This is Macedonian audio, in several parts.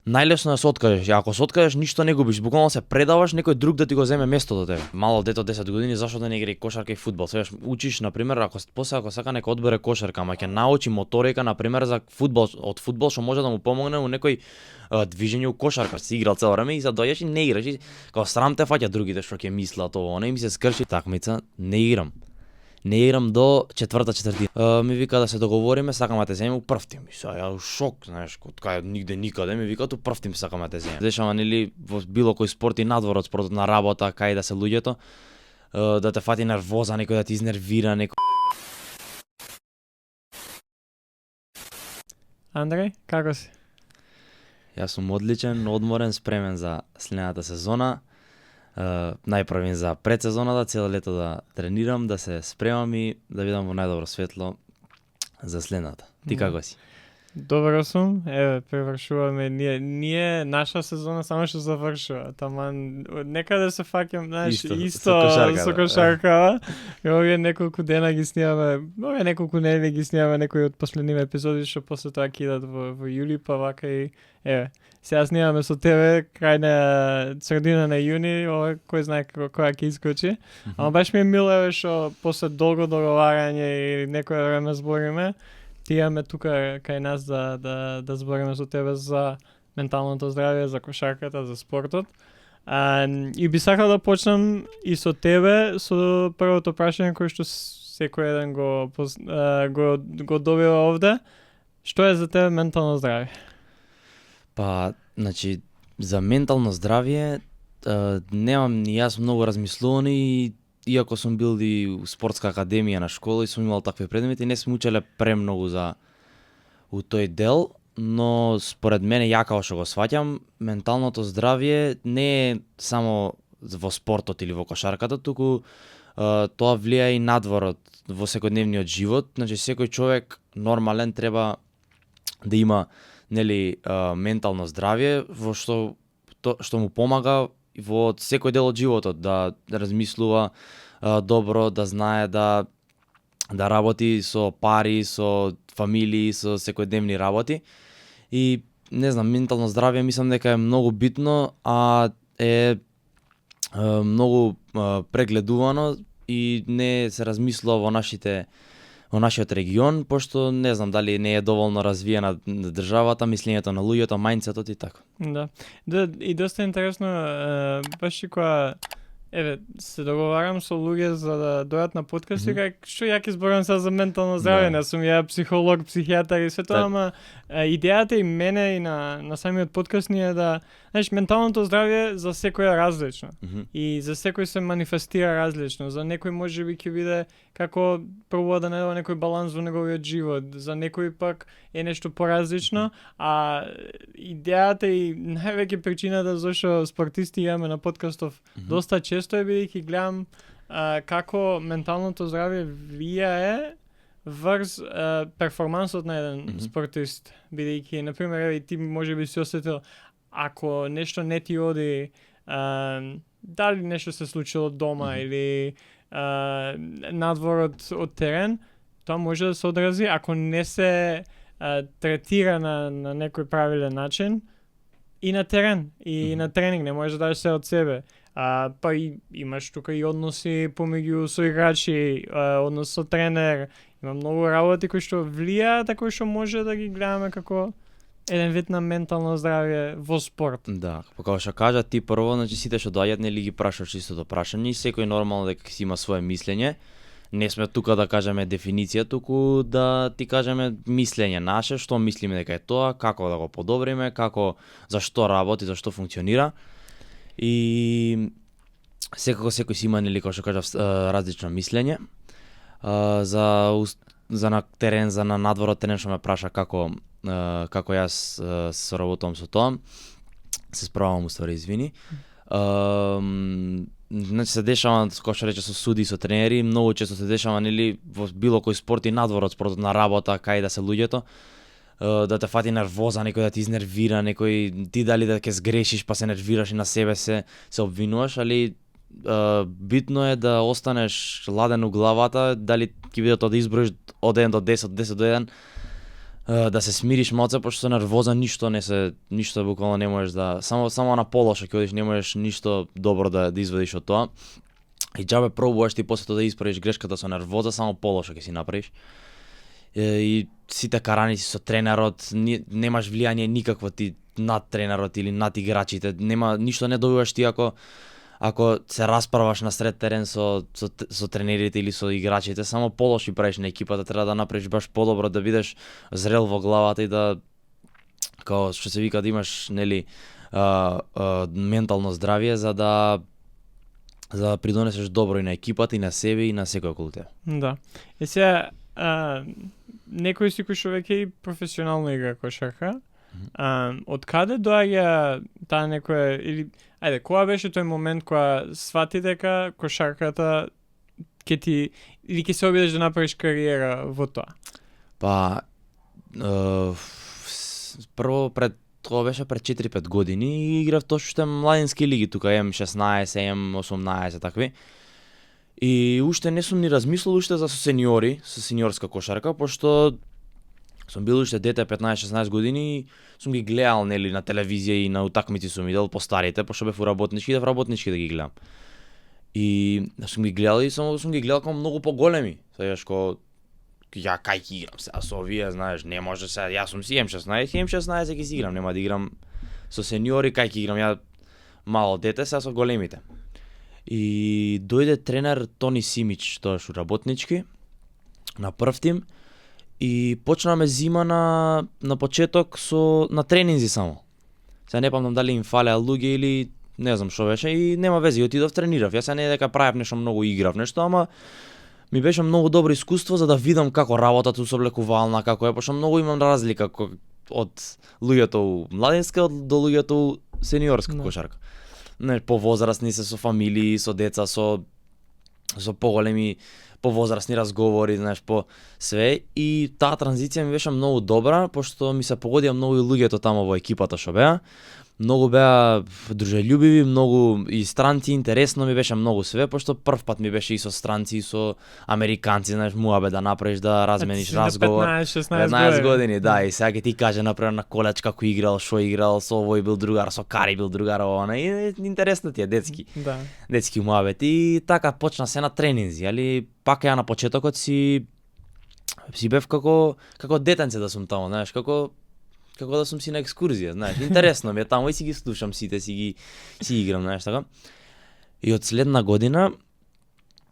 Најлесно е да се откажеш, и ако се откажеш ништо не губиш, буквално се предаваш некој друг да ти го земе местото од тебе. Мало дете од 10 години зашто да не игра и кошарка и фудбал? Свеш учиш на пример ако сака нека одбере кошарка, ама ќе научи моторика на пример за фудбал, од фудбал што може да му помогне у некој движење у кошарка. Си играл цело време и доаѓаш и не играш и као срам те фаќа другите што ќе мислат ово, не им се скрши такмица, не играм. Не играм до четврта четвртина. Ми вика да се договориме, сакам да те земем у прв тим. И сега ја шок, знаеш, од кај нигде никаде ми викаат у прв тим сакам да те земем. Дешава нели во било кој спорт и надвор од спортот, на работа, кај да се луѓето, да те фати нервоза, некој да ти изнервира, некој. Андреј, како си? Јас сум одличен, одморен, спремен за следната сезона. Најпрвин за предсезоната, цело лето да тренирам, да се спремам и да бидам во најдобро светло за следната. Ти како си? Добро сум, еве, превршуваме, ние наша сезона само што завршува, таман некаде се фаќам, знаеш, исто со кошарка, и овие неколку дена ги снимаме, овие неколку недели ги снимаме некои од последниве епизоди што после тоа кидат во јули, па вака и еве. Сега снимаме со тебе крај на средина на јуни, ова кој знае која ќе искочи. Ама баш ми е мило еве што после долго договарање и некое време збориме, ти имаме тука кај нас да збориме со тебе за менталното здравје, за кошарката, за спортот. И би сакал да почнам и со тебе со првото прашање кој што секој еден го добива овде. Што е за тебе ментално здравје? Па, значи, за ментално здравје немам ни јас многу размислувани и иако сум бил и у спортска академија на школа и сум имал такви предмети, не сме учеле премногу за у тој дел, но според мене ја како што го сваќам, менталното здравје не е само во спортот или во кошарката, туку тоа влија и надворот во секојдневниот живот. Значи секој човек нормален треба да има нели ментално здравје во што му помага во секој дел од животот, да размислува добро, да знае да работи со пари, со фамилии, со секојдневни работи. И не знам, ментално здравје мислам дека е многу битно, а е многу прегледувано и не се размислува во нашиот регион, пошто не знам дали не е доволно развиена државата, мислењето на луѓето, мајндсетот и така. Да, и доста интересно, баш и кога се договарам со луѓе за да дојдат на подкаст и што ја ќе зборам сега за ментално здравје, не сум ја психолог, психијатар и се тоа, ама идејата и мене и на самиот подкаст ни е да, знаеш, менталното здравје за секој е различно и за секој се манифестира различно. За некој можеби ќе биде како пробува да најде некој баланс во неговиот живот, за некој пак е нешто поразлично, а идејата и највеќе причината зашто спортисти имаме на подкастов доста често е бидејќи гледам како менталното здравје влијае врз перформансот на еден спортист, бидејќи на пример ти можеби си осетил ако нешто не ти оди, дали нешто се случило дома или надвор од терен, тоа може да се одрази ако не се третира на некој правилен начин и на терен, и на тренинг, не можеш да дадеш се од себе. Па и имаш тука и односи помеѓу соиграчи, однос со тренер, има многу работи кои што влијаат, кои што може да ги гледаме како еден вид на ментално здравје во спорт. Да, па како што кажа ти прво, значи сите што доаѓаат нели ги прашаш истото прашање и секој нормално дека си има свое мислење. Не сме тука да кажеме дефиниција, туку да ти кажеме мислење наше, што мислиме дека е тоа, како да го подобриме, како зашто работи, зашто функционира. И секако секој си има нели како што кажав различно мислење. За на терен, за на надворот терен што ме праша како јас соработувам со тоа. Се справам уствари, извини. Значи се дешава, како што рече, со суди и со тренери, многу често се дешава нели во било кој спорт и надвор од спортот, на работа, кај да се луѓето, да те фати нервоза, некој да ти изнервира, некој ти дали да ќе сгрешиш па се нервираш и на себе се обвинуваш, али битно е да останеш ладен у главата, дали ќе биде тоа да изброиш од 1 до 10, од 10 до 1, да се смириш малце, пошто со нервоза ништо буквално не можеш да само на полоша ќе одиш, не можеш ништо добро да извадиш од тоа. И џабе пробуваш ти после тоа да исправиш грешката со нервоза, само полоша ќе си направиш. И сите караници со тренерот, немаш влијание никакво ти над тренерот или над играчите, нема ништо не добиваш ти ако се расправаш на сред терен со тренерите или со играчите, само полоши правиш на екипата, треба да направиш баш подобро, да бидеш зрел во главата и да, као што се вика, да имаш нели ментално здравје за да придонесеш добро и на екипата и на себе и на секој околу тебе. Да. Е сега, некој си кој што веќе и професионално игра кошарка, од каде доаѓа таа некоја, или ајде, која беше тој момент кога свати дека кошарката ќе ти, или ќе се обидеш да направиш кариера во тоа? Па прво тоа беше пред 4-5 години и играв точно младински лиги, тука М16, М18 такви. И уште не сум ни размислил уште за сениори, со сениорска кошарка, пошто сум бил уште дете 15-16 години и сум ги гледал нели на телевизија и на утакмици сум видел по старите, пошто бев у работнички, идев работнички да ги гледам. И сум ги гледал и сум ги гледал како многу поголеми. Сеќаш ко ја кај ќе играм сега со овие, знаеш, не може сега, јас сум си М16 ќе си играм, нема да играм со сениори, кај ќе играм ја мало дете, сега со големите. И дојде тренер Тони Симич, тоаш у работнички, на прв тим, и почна ме зима на почеток на тренинзи само. Сега не памтам дали им фалеа луѓе или не знам што беше и нема вези, отидов тренирав. Јас не дека правев нешто многу играв нешто, ама ми беше многу добро искуство за да видам како работат со облекувална, како е, пошто многу имам разлика од луѓето у младинска до луѓето у сениорска кошарка. Не, повозрасни се со фамилии, со деца, со поголеми, повозрасни разговори, знаеш, по све, и таа транзиција ми беше многу добра, пошто ми се погодија многу и луѓето тамо во екипата што беа. Многу беа дружелюбиви, многу и странци, интересно ми беше многу све, пошто прв пат ми беше и со странци, и со американци, знаеш, муабе да направиш, да размениш разговор. 15 години, да, и сега ќе ти каже, например, на колеч како играл, шо играл, со овој бил другар, со Кари бил другар, и интересно ти е, детски. Да. Детски муабет. И така почна се на тренинзи, али пак ја на почетокот си бев како детенце да сум тамо, знаеш, како да сум си на екскурзија, знаеш, интересно ми е таму и си ги слушам сите, си играм, знаеш, така. И од следна година,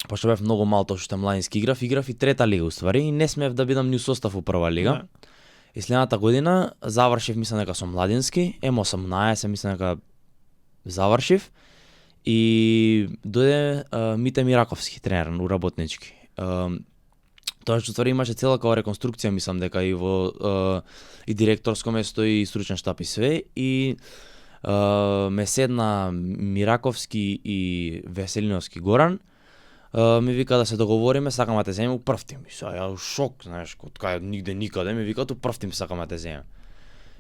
пошто бев многу мал, тоа што младински играв и трета лига уствари и не смеев да бидам ни у состав у прва лига. Да. И следната година завршив, мислам дека со младински, М18, мислам дека завршив и дојде Мите Мираковски, тренер у работнички. Тоа што ствари имаше цела као реконструкција, мислам дека и во и директорско место и стручен штаб и све, и ме седна Мираковски и Веселиновски Горан, ми вика да се договориме, сакаме да те земеме у прв тим. И сега ја шок, знаеш, од кај нигде никаде ми викаат у прв тим сакаме да те земеме.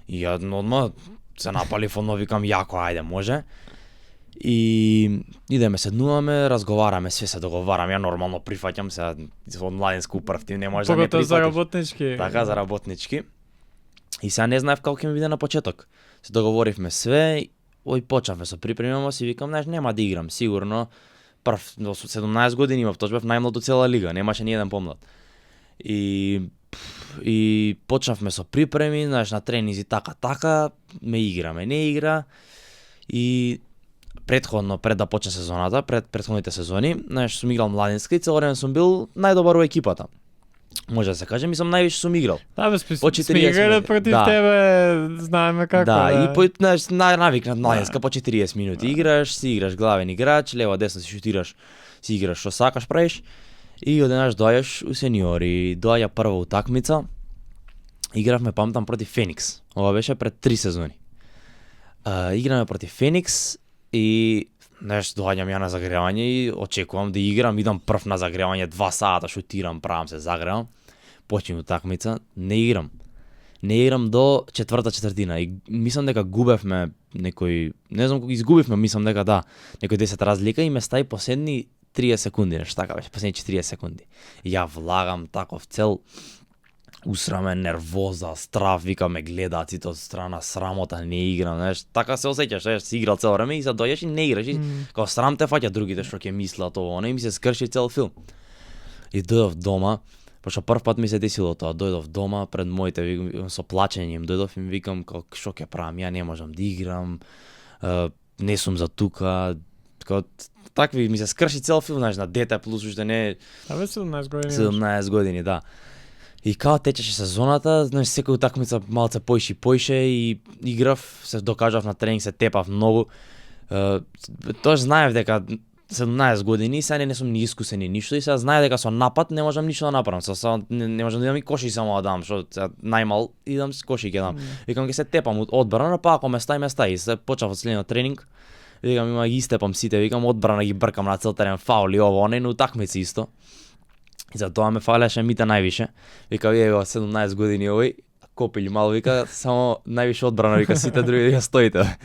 И ја одма се напалив, викам јако, ајде, може. И идеме, седнуваме, разговараме, све се договараме, ја нормално прифаќам се од младинско прв тим, не може да не прифатиш. За работнички. Така, за работнички. И сега не знаев како ќе ми биде на почеток. Се договоривме све, почнавме со припремамо, си викам, знаеш, нема да играм, сигурно. Прв, до 17 години имав, тоа бев најмлад од цела лига, немаше ни еден помлад. И почнавме со припреми, знаеш, на тренинзи така, не игра. И предходно, пред да почне сезоната, предходните сезони, знаеш, сум играл младинска и цело време сум бил најдобар во екипата. Може да се каже, мислам највише сум играл. Да, бе, сме играли против тебе, знаеме како. Да, и знаеш, навикнат младинска, по 40 минути играш, си играш главен играч, лево десно си шутираш, си играш што сакаш правиш. И одеднаш доаѓаш у сениори, доаѓа прва утакмица. Игравме, памтам, против Феникс. Ова беше пред 3 сезони. Играме против Феникс и доаѓам ја на загревање и очекувам да играм, идам прв на загревање, 2 сата шутирам, правам се, загревам. Почнем утакмица, не играм до четврта четвртина и мислам дека губевме некој, не знам кога изгубивме, мислам дека да, некој 10 разлика и ме стави последни 30 секунди, нешто така беше, последни 40 секунди. И ја влагам таков цел усраме нервоза, страв, вика ме гледаат сите од страна, срамота, не играм, знаеш, така се осеќаш, знаеш, си играл цело време и сега доаѓаш и не играш, и као срам те фаќа другите што ќе мислат ово, и ми се скрши цел филм. И дојдов дома, пошто прв пат ми се десило тоа, дојдов дома пред моите, со плачење им дојдов и им викам како што ќе правам, ја не можам да играм, не сум за тука, како такви ми се скрши цел филм, знаеш, на дете плюс уште не 17 години. 17 години, да. И као течеше сезоната, знаеш, секој утакмица малце поише и играв, се докажав на тренинг, се тепав многу. Тоаш знаев дека 17 години, сега не сум ни искусен ни ништо и сега знае дека со напад не можам ништо да направам. Сега не можам да идам и коши само да дам, што сега најмал идам с коши ќе дам. Викам ќе се тепам од одбрана, па ако ме стаи и се почнав од следниот тренинг. Викам има ги истепам сите, викам одбрана ги бркам на цел терен, фаули ово, не на утакмици исто. И за тоа ме фалеше мите највише. Вика, го 17 години овој, копили мал, вика, само највише одбрана, вика, сите други вика стоите.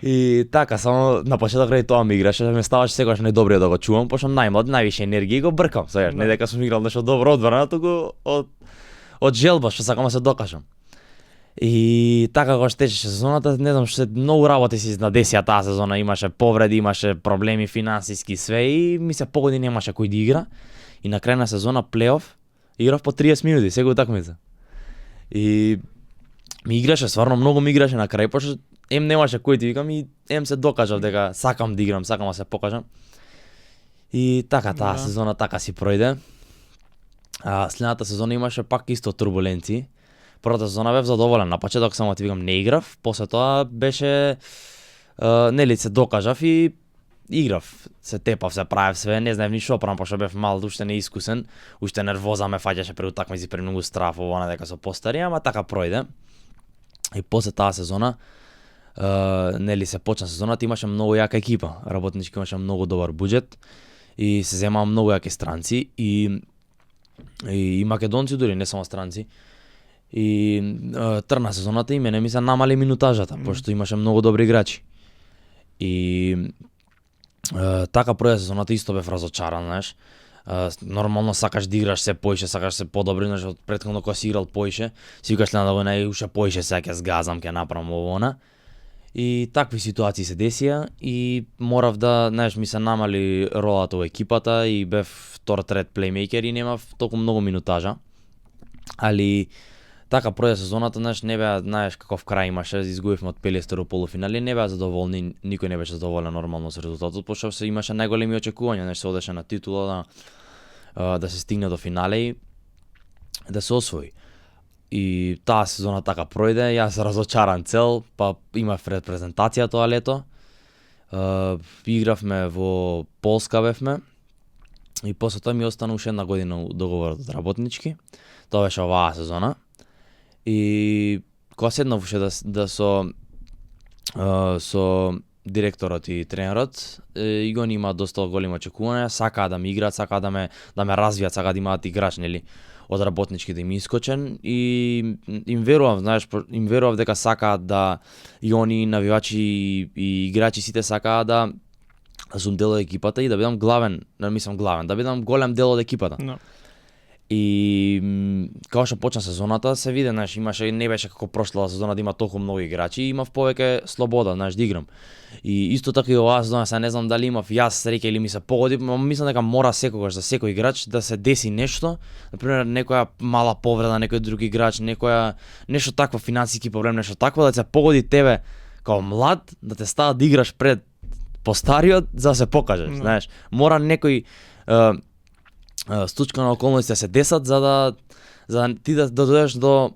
И така, само на почеток ради тоа ми играше, ме ставаше секогаш најдобриот да го чувам, пошто најмлад, највише енергија и го бркам, сега, не дека сум играл нешто добро одбрана, туку од желба што сакам да се докажам. И така кога течеше сезоната, не знам што многу работи се изнадесија таа сезона, имаше повреди, имаше проблеми финансиски све и ми се погоди немаше кој да игра. И на крај на сезона плейоф играв по 30 минути секоја утакмица. И ми играше стварно многу ми играше на крај, пошто немаше кој ти викам и се докажав дека сакам да играм, сакам да се покажам. И така таа сезона така си пројде. Следната сезона имаше пак исто турбуленции. Првата сезона бев задоволен, на почеток само ти викам не играв, после тоа беше нели се докажав и играв, се тепав, се правев све, не знаев ништо правам, пошто бев мал, уште неискусен, уште нервоза ме фаќаше пред утакмици, премногу страф, ово дека се постари, ама така пројде. И после таа сезона, нели се почна сезоната, имаше многу јака екипа, работнички имаше многу добар буџет и се земаа многу јаки странци и македонци дури, не само странци. И трна сезоната и мене ми се намали минутажата, пошто имаше многу добри играчи. И така пројде сезоната, исто бев разочаран, знаеш. Нормално сакаш да играш се поише, сакаш се подобри, знаеш, од претходно кога си играл поише, си викаш следната година и уште поише сега ќе сгазам, ќе направам ово она. И такви ситуации се десија и морав да, знаеш, ми се намали ролата во екипата и бев втор, трет плеймейкер и немав толку многу минутажа. Али така пројде сезоната, не беа, знаеш каков крај имаше, изгубивме од Пелестер во полуфинали, не беа задоволни, никој не беше задоволен нормално со резултатот, пошто се имаше најголеми очекувања, се одеше на титула да се стигне до финале и да се освои. И таа сезона така пројде, јас разочаран цел, па имав репрезентација тоа лето. Игравме во Полска бевме и после тоа ми остана уште една година договорот од работнички. Тоа беше оваа сезона. И кога седнав уште да со директорот и тренерот, и го има доста големи очекувања, сакаа да ми играат, сакаа да ме развијат, сакаа да имаат играч, нели, од работнички да им искочен и им верувам, знаеш, им верував дека сакаат да и они навивачи и играчи сите сакаат да сум дел од екипата и да бидам главен, да бидам голем дел од екипата. No. И кога што почна сезоната, се виде, знаеш, не беше како прошлата сезона да има толку многу играчи, имав повеќе слобода, знаеш, да играм. И исто така и оваа сезона, сега не знам дали имав јас среќа или ми се погоди, но мислам дека мора секогаш за секој играч да се деси нешто, например некоја мала повреда, некој друг играч, нешто такво, финансиски проблем, нешто такво да се погоди тебе као млад, да те става да играш пред постариот за да се покажеш, No. знаеш. Мора некој стучка на околности да се десат за да ти да дојдеш до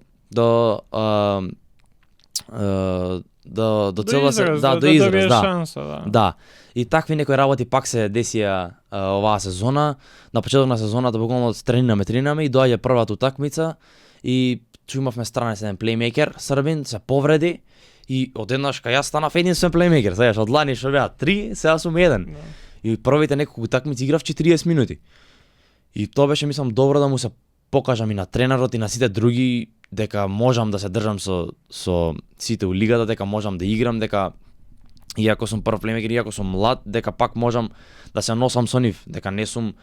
цела се до израз, да. Шанса, Да. И такви некои работи пак се десија оваа сезона. На почеток на сезоната буквално тренираме и доаѓа првата утакмица и имавме странец еден плеймейкер, Србин, се повреди и одеднаш кај јас станав единствен плеймейкер, знаеш, од лани што беа 3, сега сум 1. No. И првите неколку утакмици играв 40 минути. И тоа беше, мислам, добро да му се покажам и на тренерот и на сите други дека можам да се држам со сите у лигата, дека можам да играм, дека иако сум прв плеймейкер, иако сум млад, дека пак можам да се носам со нив, дека не сум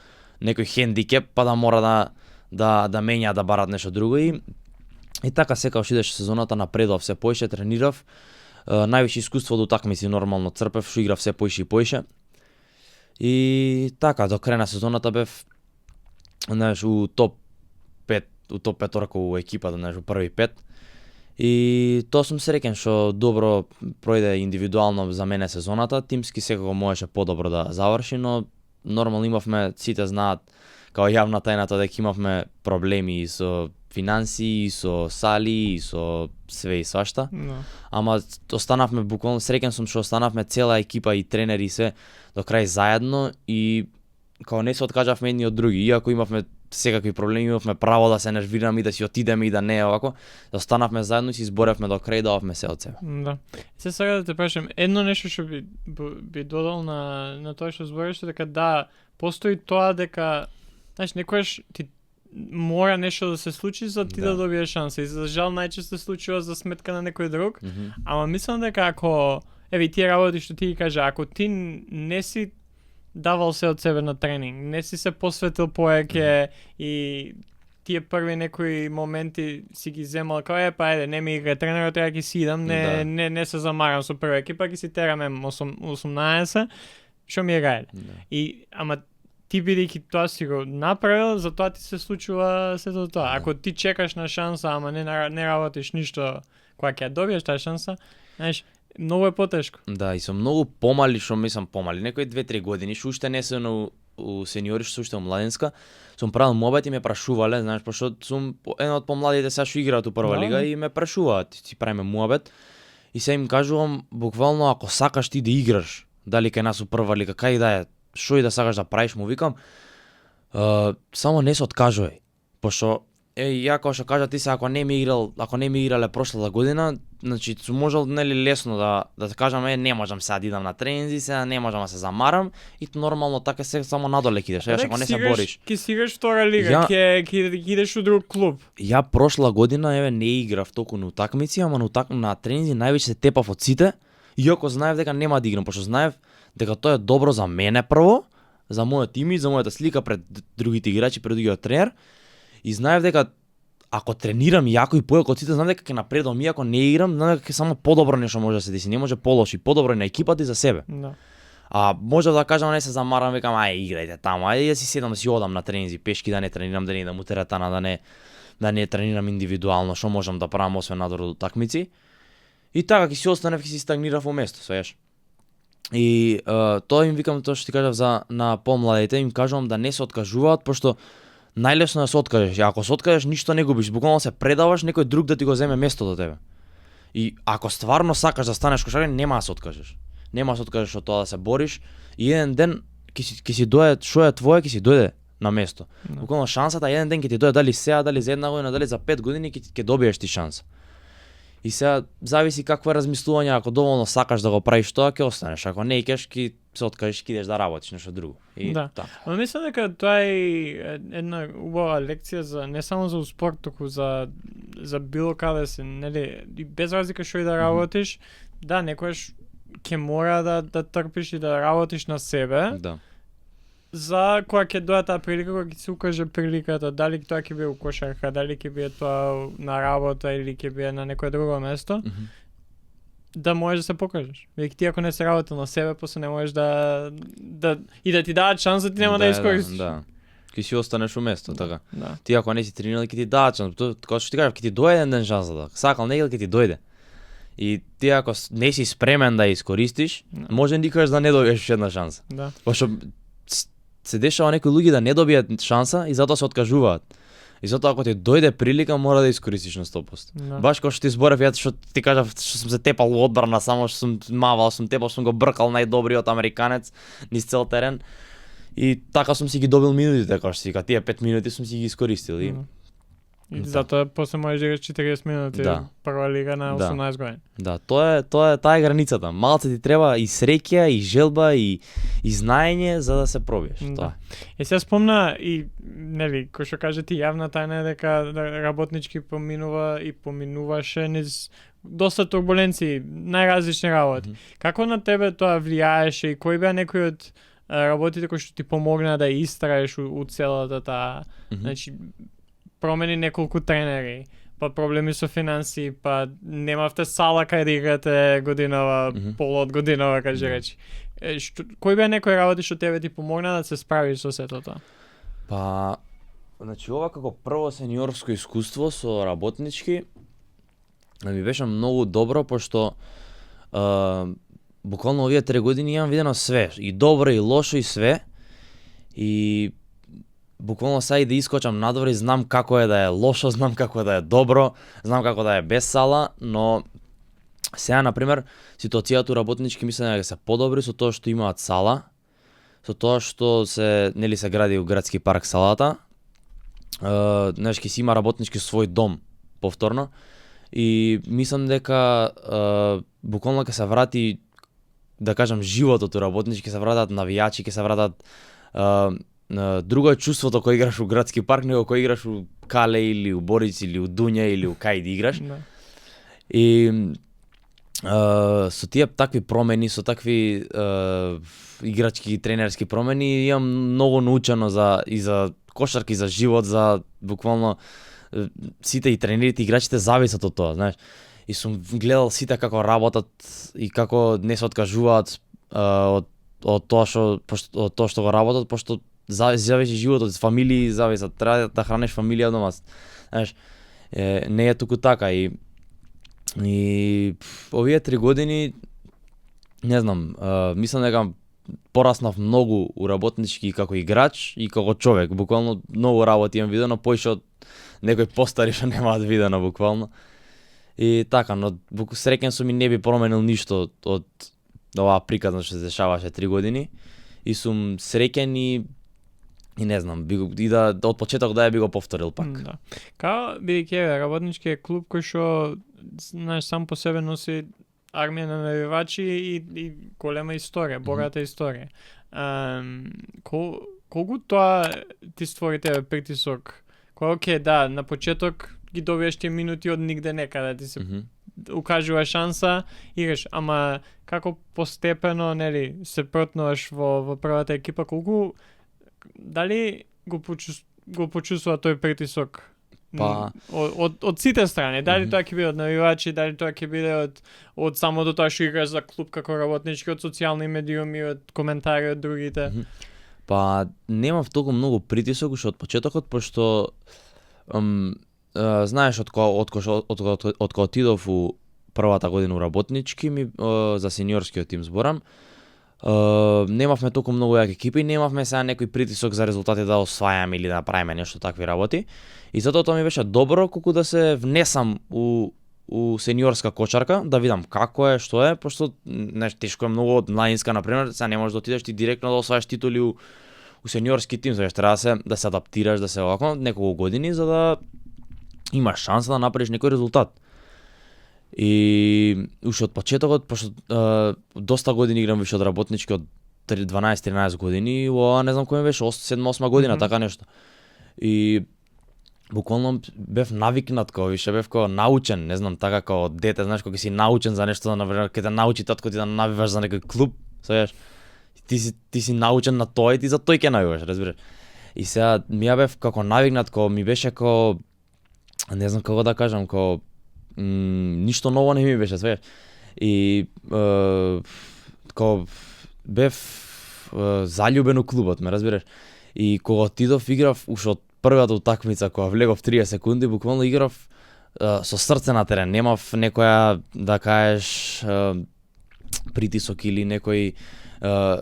некој хендикеп па да мора да менјаат, да барат нешто друго и така секогаш идеше сезоната, напредував се поише, тренирав, највише искуство од утакмици нормално црпев, што играв се поише и поише. И така до крај на сезоната бев, знаеш, у топ 5 петорка у екипата, знаеш, у први 5. И тоа сум среќен што добро пројде индивидуално за мене сезоната, тимски секако можеше подобро да заврши, но нормално имавме, сите знаат, као јавна тајната дека имавме проблеми и со финансии, и со сали, и со све и свашта. Да. Ама останавме буквално, среќен сум што останавме цела екипа и тренери и се до крај заедно и као не се откажавме едни од други, иако имавме секакви проблеми, имавме право да се нервираме и да си отидеме и да не овако, останавме заедно и се изборевме до крај, дававме се од себе. Да. Се сега да те прашам, едно нешто што би додал на тоа што збориш, дека да, постои тоа дека, знаеш, некојаш ти мора нешто да се случи за ти да добиеш шанса и за жал најчесто се случува за сметка на некој друг, ама мислам дека ако, еве тие работи што ти ги кажа, ако ти не си давал се од себе на тренинг, не си се посветил повеќе и тие први некои моменти си ги земал кај па ајде не ми игра тренерот, ја ќе си идам, не се замарам со прва екипа, ќе си терам 18, што ми е гајле. И ама ти бидејќи тоа си го направил, затоа ти се случува сето тоа. Ако ти чекаш на шанса, ама не работиш ништо кога ќе добиеш таа шанса, знаеш, многу е потешко. Да, и со многу помали, што мислам помали, некои 2-3 години, што уште не се у сениори, што уште у младенска, сум правил мобет и ме прашувале, знаеш, пошто сум еден од помладите сега што играат у прва лига и ме прашуваат, си правиме мобет и се им кажувам буквално ако сакаш ти да играш, дали кај нас у прва лига, кај да е, што и да сакаш да правиш, му викам, само не се откажувај, пошто ја како што кажа ти се ако не ми играле прошлата година, значи сум можел нели лесно да кажам не можам сега да идам на тренинзи, сега не можам да се замарам и нормално така се само надоле кидеш, ако не се бориш. Ќе си играш втора лига, ќе идеш у друг клуб. Ја прошла година еве не играв толку на утакмици, ама на тренинзи највеќе се тепав од сите, иако знаев дека нема да играм, пошто знаев дека тоа е добро за мене прво, за мојот имидж, за мојата слика пред другите играчи, пред другиот тренер. И знаев дека ако тренирам јако и појако од сите, знам дека ќе напредувам, иако не играм, знам дека само подобро нешто може да се деси, не може полоши, подобро на екипата и за себе. Да. А може да кажам не се замарам, викам играјте таму, ајде да си седам да си одам на тренинзи, пешки да не тренирам, да не идам у теретана, да не тренирам индивидуално, што можам да правам освен надвор од такмици. И така ќе си останев, ќе си стагнирав во место, свееш. И тоа им викам тоа што ти кажав за на помладите, им кажувам да не се откажуваат, пошто најлесно е да се откажеш. И ако се откажеш, ништо не губиш, буквално се предаваш некој друг да ти го земе местото од тебе. И ако стварно сакаш да станеш кошарер, нема да се откажеш. Нема да се откажеш од тоа да се бориш и еден ден ќе си дојде што е твое, ќе си дојде на место. Буквално шансата еден ден ќе ти дојде, дали сега, дали за една година, дали за 5 години ќе добиеш ти шанса. И сега зависи какво е размислување, ако доволно сакаш да го правиш тоа, ќе останеш, ако не икаш, ќе се откажеш, ќе идеш да работиш нешто друго. И да. Но мислам дека тоа е една убава лекција за не само за спорт, туку за било каде се, нели, и без разлика што и да работиш, да, некојаш ќе мора да трпиш и да работиш на себе. Да. За кога ќе дојде таа прилика, кога ќе се укаже приликата, дали тоа ќе биде у кошарка, дали ќе биде тоа на работа или ќе биде на некое друго место, да можеш да се покажеш. Веќе ти ако не се работил на себе, после не можеш да и да ти дадат шанса, ти нема да искористиш. Да. Ќе си останеш у место, така. Да. Ти ако не си тренирал, ќе ти дадат шанса. Како што ти кажав, ќе ти дојде еден ден шанса, да. Сакал не ќе ти дојде. И ти ако не си спремен да ја искористиш, може никогаш да не добиеш една шанса. Да. Пошто се дешава некои луѓе да не добијат шанса и затоа се откажуваат. И затоа ако ти дојде прилика, мора да искористиш на 100%. Да. Баш како што ти зборев, ја што ти кажав што сум се тепал во одбрана, само што сум мавал, сум го бркал најдобриот американец низ цел терен. И така сум си ги добил минутите, како што си ка тие 5 минути сум си ги искористил и И затоа после можеш да играш 40 минути прва лига на 18 години. Да, таа е границата. Малце ти треба и среќа, и желба, и знаење за да се пробиеш. Тоа. Се спомна и нели, кој што каже ти јавна тајна е дека работнички поминуваше низ доста турбуленции, најразлични работи. Како на тебе тоа влијаеше и кои беа некои од работите кои што ти помогна да истраеш у целата таа, значи промени неколку тренери, па проблеми со финансии, па немавте сала кај да играте годинава, пола од годинава, кажи речи. Кои беа некои работи што тебе ти помогна да се справиш со сето тоа? Па, значи ова како прво сениорско искуство со работнички ми беше многу добро, пошто буквално овие 3 години имам видено све, и добро и лошо и све, и буквално сега и да искочам надвор и знам како е да е лошо, знам како е да е добро, знам како да е без сала, но сега, например, ситуацијата у работнички мислам дека се подобри со тоа што имаат сала, со тоа што се гради у градски парк салата. Знаеш, ќе си има работнички свој дом повторно, и мислам дека буквално ќе се врати, да кажам, животот у работнички, ќе се вратат навијачи, ќе се вратат друго е чувството кога играш у градски парк него кога играш у Кале или у Борич или у Дуња или у кај да играш. Да. И со тие такви промени, со такви играчки и тренерски промени имам многу научено за кошарка и за живот, за буквално сите и тренерите и играчите зависат од тоа, знаеш. И сум гледал сите како работат и како не се откажуваат од тоа што го работат, пошто зависи животот, фамилии зависат, треба да храниш фамилија дома. Знаеш, не е туку така и овие 3 години не знам, мислам дека пораснав многу у работнички и како играч и како човек. Буквално многу работи имам видено, поише од некои постари што немаат видено буквално. И така, но среќен сум и не би променил ништо од оваа приказна што се дешаваше 3 години. И сум среќен и не знам, и да од почеток да би го повторил пак. Да. Као бидејќи работнички е клуб кој што знаеш сам по себе носи армија на навивачи и голема историја, богата историја. Колку тоа ти створи тебе притисок? Кој оке, да, на почеток ги добиеш тие минути од нигде некаде, ти се укажува шанса, играш, ама како постепено, нели, се протнуваш во првата екипа, колку дали го почувствува тој притисок? Па од сите страни, дали тоа ќе биде од навивачи, дали тоа ќе биде од самото тоа што играш за клуб како работнички, од социјални медиуми, од коментари од другите. Па немав толку многу притисок уште од почетокот, пошто знаеш од кога отидов у првата година у работнички за сениорскиот тим зборам, немавме толку многу јаки екипи, немавме сега некој притисок за резултати да освајаме или да направиме нешто такви работи. И затоа тоа ми беше добро колку да се внесам у сениорска кочарка, да видам како е, што е, пошто тешко е многу од младинска, например, сега не можеш да отидеш ти директно да освајаш титули у сениорски тим, знаеш, треба да се адаптираш, да се овако неколку години за да имаш шанса да направиш некој резултат. И уште од почетокот, пошто доста години играм више од работнички, од 12-13 години, не знам кој ми беше, 7-8 година, така нешто. И буквално бев навикнат, више бев научен, не знам, така како дете, знаеш, кога си научен за нешто, например, кога те научи татко ти да навиваш за некој клуб, знаеш, ти си научен на тоа и ти за тој ќе навиваш, разбираш. И сега ми ја бев како навикнат, ми беше не знам како да кажам, ништо ново не ми беше, све. И бев заљубен у клубот, ме разбираш. И кога отидов играв уште од првата утакмица, кога влегов 30 секунди, буквално играв со срце на терен, немав некоја, да кажеш, притисок или некој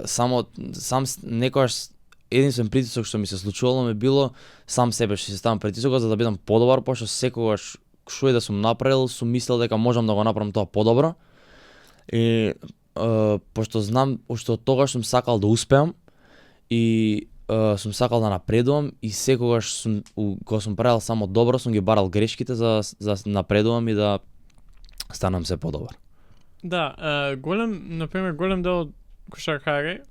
сам некојаш единствен притисок што ми се случувало ми било сам себе што си ставам притисокот за да бидам подобар, пошто секогаш што и да сум направил, сум мислел дека можам да го направам тоа подобро. И пошто знам, уште од тогаш сум сакал да успеам и сум сакал да напредувам и секогаш кога сум правил само добро, сум ги барал грешките за напредувам и да станам се подобар. Да, голем дел од кошаркари,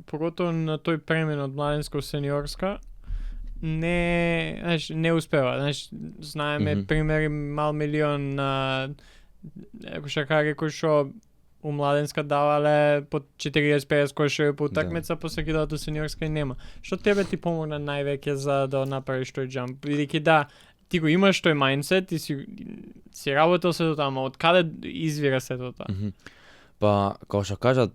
поготово на тој премен од младинска во сениорска, не успева. Знаеме примери мал милион на кошаркари кои што у младенска давале по 40-50 кошеви по утакмица, после кидат у сениорска и нема. Што тебе ти помогна највеќе за да направиш тој џамп? Бидејќи да, ти го имаш тој мајндсет, ти си работел сето тоа, ама од каде извира сето тоа? Па, како што кажат,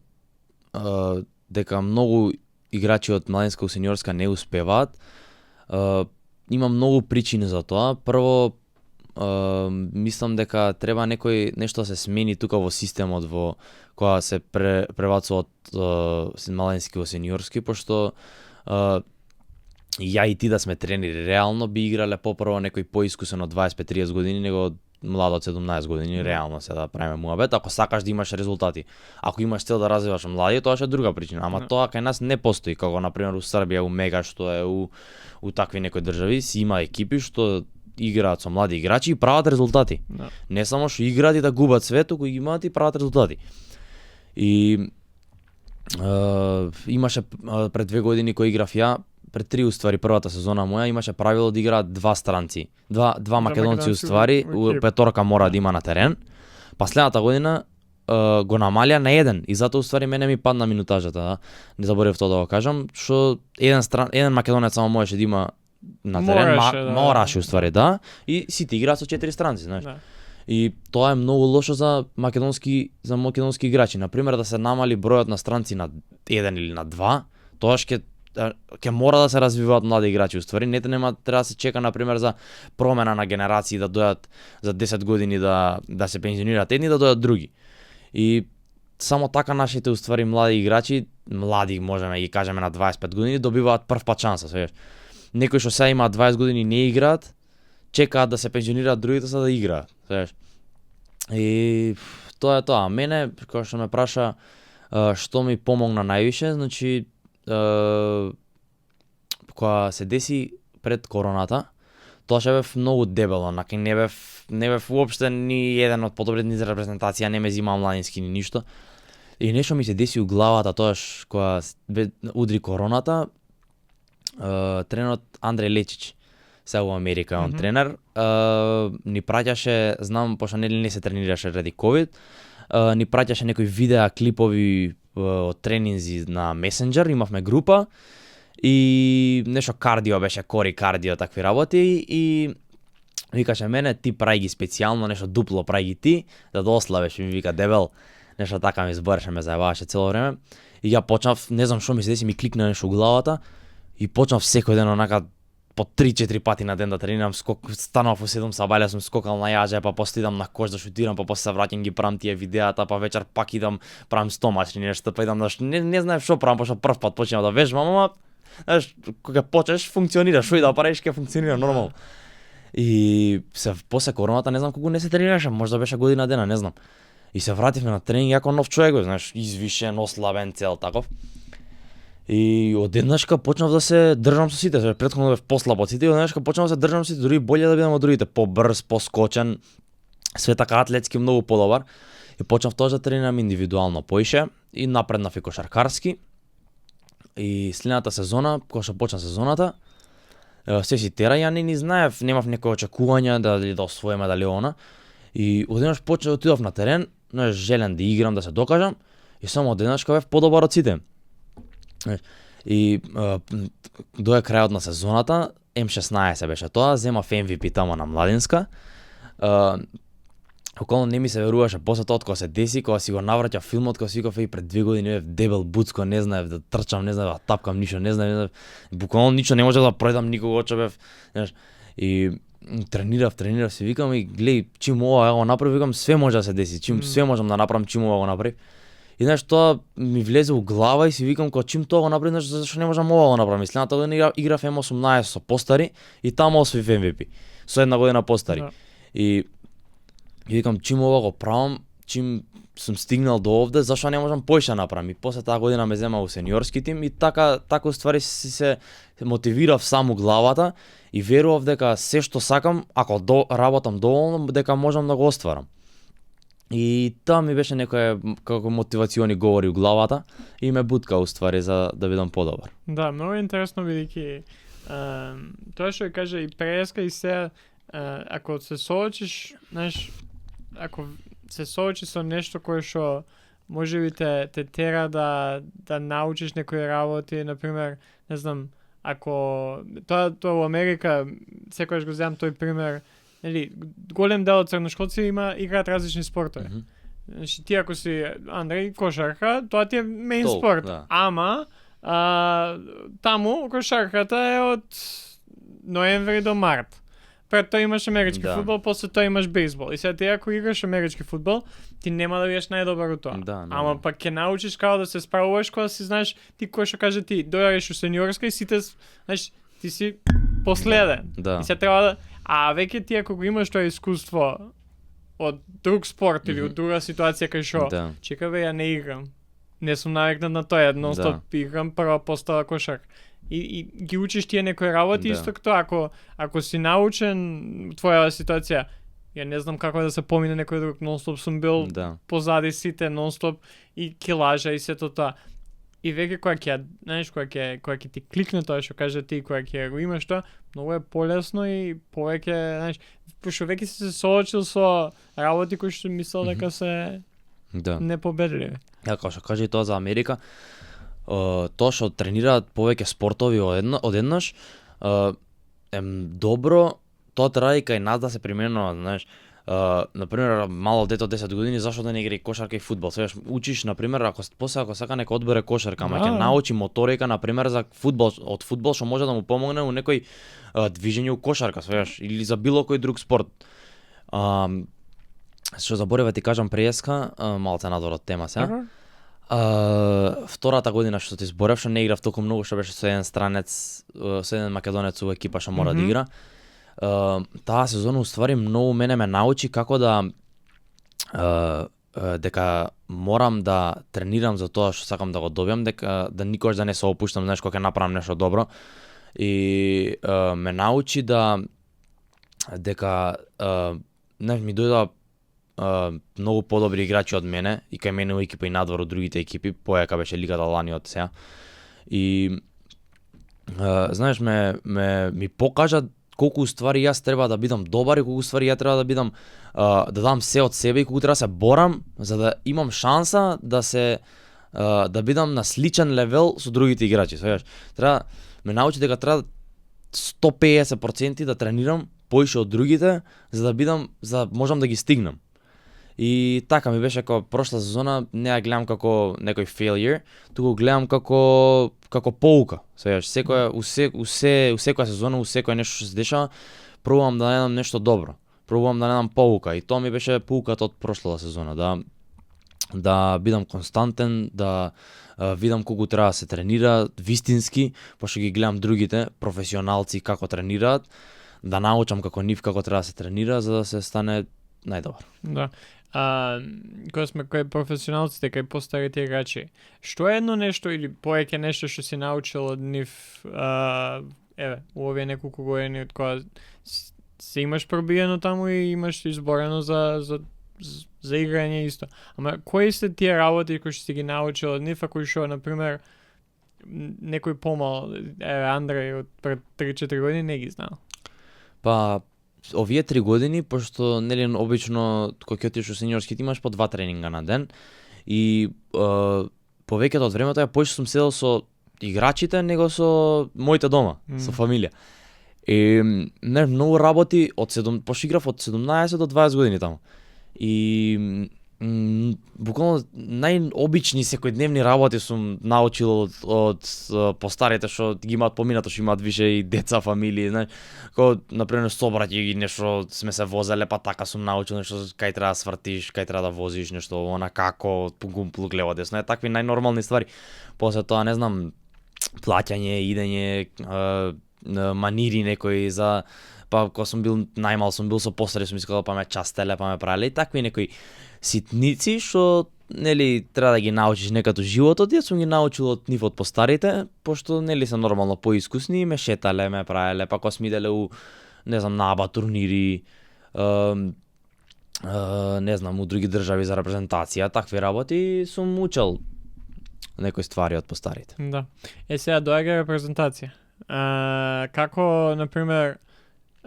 дека многу играчи од младенска у сениорска не успеваат, има многу причини за тоа. Прво, мислам дека треба нешто да се смени тука во системот во која се пребацува од младенски во сениорски, пошто ја и ти да сме тренери реално би играле попрво некој поискусен од 25-30 години него млад од 17 години, реално се да правиме муабет, ако сакаш да имаш резултати. Ако имаш цел да развиваш млади, тоа е друга причина, ама тоа кај нас не постои, како на пример у Србија, у Мега, што е у такви некои држави, си има екипи што играат со млади играчи и прават резултати. Не само што играат и да губат све, туку имаат и прават резултати. И имаше пред 2 години кој играв ја, пред 3 уствари првата сезона моја имаше правило да играат два странци. Два македонци уствари, петорка мора да има на терен. Па следната година го намалија на еден и затоа уствари мене ми падна минутажата, да. Не заборев тоа да го кажам, што еден македонец само можеше да има на терен, мораше уствари, да, и сите играат со 4 странци, знаеш. Да. И тоа е многу лошо за македонски играчи. На пример да се намали бројот на странци на 1 или на 2, тоа ќе мора да се развиваат млади играчи уствари, не треба да се чека на пример за промена на генерации да дојдат за 10 години да се пензионираат едни да дојдат други. И само така нашите уствари млади играчи, млади можеме да ги кажеме на 25 години, добиваат прв пат шанса, свееш. Некои што сега имаат 20 години не играат, чекаат да се пензионираат другите за да играат, свееш. И тоа е тоа. Мене, кога што ме праша што ми помогна највише, значи кога се деси пред короната, тоа ше бев многу дебело, не бев уопште ни еден од подобрите ни за репрезентација, не ме зимаа младински ни ништо. И нешто ми се деси у главата тоаш кога удри короната, тренерот Андреј Лечич, сега во Америка он тренер, ни праќаше, знам, пошто не се тренираше ради ковид, ни праќаше некои видеа, клипови од тренинзи на Месенџер, имавме група и нешто кардио беше, кори кардио, такви работи и викаше мене, ти прај ги специјално, нешто дупло прај ги ти, да дославеш, ми вика дебел, нешто така ми збореше, ме заебаваше цело време и ја почнав, не знам што ми се деси, ми кликна нешто у главата и почнав секој ден онака по 3-4 пати на ден да тренирам, станав у 7 сабајле, сум скокал на јаже, па после идам на кош да шутирам, па после се враќам ги правам тие видеата, па вечер пак идам правам стомачни нешто, па идам не знаев што правам, пошто прв пат почнав да вежбам, ама знаеш, кога почнеш функционира, што и да правиш ќе функционира нормално. И после короната не знам колку не се тренираше, можда беше година дена, не знам. И се вративме на тренинг како нов човек, знаеш, извишен, ослабен, цел таков. И одеднашка почнав да се држам со сите, претходно бев послаб од сите, и одеднашка почнав да се држам со сите, дури боле да бидам од другите, побрз, поскочен, све така атлетски многу подобар. И почнав тоа да тренирам индивидуално поише и напреднав и кошаркарски. И следната сезона, кога што почна сезоната, се си тера, ја не знаев, немав некои очекувања дали да освоиме, дали она. И одеднаш почнав да отидов на терен, желен да играм, да се докажам, и само одеднашка бев подобар од сите. И доја крајот на сезоната, М16 беше тоа, земав MVP тамо на младинска. Околно не ми се веруваше после тоа кога се деси, кога си го навраќа филмот, кога си викав пред 2 години бев дебел буцко, не знаев да трчам, не знаев да тапкам ништо, не знаев, буквално ништо не можев да пројдам никого, че бев, знаеш. И тренирав, си викам и глеј, чим ова го направив, викам све може да се деси, чим све можам да направам, чим ова го направив. И знаеш, тоа ми влезе у глава и си викам кога чим тоа го направи, знаеш, зашто не можам ова го направам. И следната година играв М18 со постари и таму освоив MVP. Со една година постари. Да. И викам чим ова го правам, чим сум стигнал до овде, зашто не можам поише направам. И после таа година ме зема у сениорски тим и така уствари се мотивирав само главата и верував дека се што сакам, ако работам доволно, дека можам да го остварам. И тоа ми беше некоја како мотивациони говори у главата и ме бутка уствари за да бидам подобар. Да, многу интересно бидејќи тоа што ја кажа и преска и се ако се соочиш, знаеш, ако се соочи со нешто кое што може би те тера да научиш некои работи, например, не знам, ако тоа во Америка, секогаш го земам тој пример, нели, голем дел од црношкоци играат различни спортови. Значи ти ако си Андреј кошарка, тоа ти е меин спорт. Да. Ама таму кошарката е од ноември до март. Пред тоа имаш амерички фудбал, после тоа имаш бейсбол. И сега ти ако играш амерички фудбал, ти нема да бидеш најдобар од тоа. Да, ама пак ќе научиш како да се справуваш кога си знаеш ти кој што каже ти, дојдеш у сениорска и сите, знаеш, ти си последен. Да. И сега треба да веќе ти ако го имаш тоа искуство од друг спорт или од друга ситуација кај шо, чека бе, ја не играм. Не сум навикнат на тоа, нон-стоп играм, прва постава кошак. И ги учиш тие некои работи, исто како ако си научен твоја ситуација, ја не знам како да се помине некој друг, нон-стоп сум бил позади сите, нон-стоп и ќе лажа и сето тоа. И веќе кога ќе, знаеш, кога ќе ти кликне тоа што кажа ти, кога ќе го имаш тоа, многу е полесно и повеќе, знаеш, пошто веќе си се соочил со работи кои што мислел дека се непобедливи. Ја, како што кажа и тоа за Америка, тоа што тренираат повеќе спортови одеднаш, е добро, тоа треба и кај нас да се применува, знаеш. Например, мало дете од 10 години, зашто да не игра и кошарка и фудбал? Сега учиш, например, ако сака нека одбере кошарка, ама ќе научи моторика, например, за фудбал, од фудбал што може да му помогне у некој движење у кошарка, свеаш, или за било кој друг спорт. Што заборев ти кажам преска, малце надвор од тема сега. Втората година што ти зборев, што не играв толку многу, што беше со еден странец, со еден македонец у екипа што мора да игра. Таа сезона уствари многу мене ме научи како да дека морам да тренирам за тоа што сакам да го добиам, дека да никогаш да не се опуштам, знаеш, кога ќе направам нешто добро. И ме научи дека ми дојда многу подобри играчи од мене и кај мене у екипа и надвор од другите екипи, појака беше лигата лани од сега. И знаеш, ми покажа колку ствари јас треба да бидам добар и колку ствари ја треба да бидам да дам се од себе и колку треба да се борам за да имам шанса да бидам на сличен левел со другите играчи. Свеаш, треба ме научи дека треба 150% да тренирам поише од другите за да можам да ги стигнам. И така ми беше како прошла сезона, не ја гледам како некој failure, туку гледам како поука. Сега у секоја сезона, у секој нешто што се дешава, пробувам да најдам нешто добро. Пробувам да најдам поука и тоа ми беше поуката од прошлата сезона, да бидам константен, да видам колку треба да се тренира вистински, пошто ги гледам другите професионалци како тренираат, да научам како нив како треба да се тренира за да се стане најдобар. Да. Кога сме кај професионалците, кај постарите играчи, што е едно нешто или повеќе нешто што си научил од нив, у овие неколку години од кога се имаш пробиено таму и имаш изборено за играње исто. Ама кои се тие работи кои што си ги научил од нив, а кои што, например, некој помал, Андреј од пред 3-4 години не ги знал? Па, овие 3 години, пошто нели обично кога ќе отидеш у сениорски ти имаш по 2 тренинга на ден и повеќето од времето ја поише сум седел со играчите него со моите дома, со фамилија. И не многу работи пошто играв од 17 до 20 години таму. И буквално најобични секојдневни работи сум научил од постарите што ги имаат поминато, што имаат више и деца, фамилии, знаеш, како например собраќај ги нешто сме се возеле, па така сум научил нешто кај треба да свртиш, кај треба да возиш нешто, она како гумплук лево десно, такви најнормални ствари. После тоа не знам, плаќање, идење, манири некои за кога сум бил најмал сум бил со постари, сум искал па ме частеле, па ме правеле и такви некои ситници што нели треба да ги научиш некако животот, јас сум ги научил од нив од постарите, пошто нели се нормално поискусни, ме шетале, ме правеле, па кога сме иделе у не знам на аба турнири, не знам у други држави за репрезентација, такви работи сум учел некои ствари од постарите. Да. Сега доаѓа репрезентација. Како, например,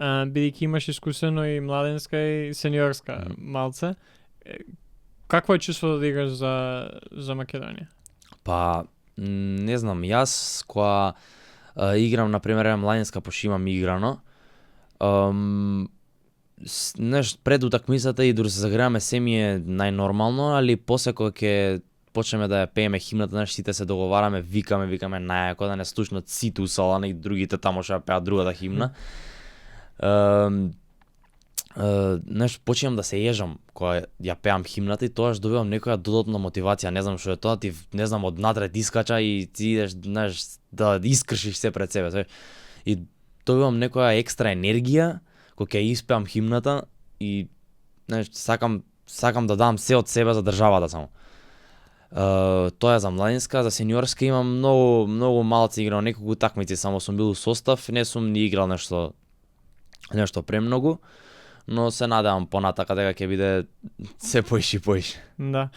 бидејќи имаш искусено и младенска и сениорска малце, Какво е чувството да играш за Македонија? Па, не знам, јас кога играм, например, младинска пошто имам играно, знаеш, пред утакмицата и дури се загреваме се ми е најнормално, али после кога ќе почнеме да ја пееме химната, знаеш, сите се договараме, викаме најако да не слушнат сите у салона и другите тамо што ја пеат другата химна. Знаеш, почнам да се ежам кога ја пеам химната и тоаш добивам некоја додатна мотивација, не знам што е тоа, ти не знам однатред искача и ти идеш, знаеш, да искршиш се пред себе, знаеш. И добивам некоја екстра енергија кога ќе испеам химната и знаеш, сакам да дам се од себе за државата само. Тоа е за младинска, за сениорска имам многу малци играл, неколку утакмици само сум бил у состав, не сум ни играл нешто премногу, но се надевам понатака дека ќе биде се поише и поише. Да.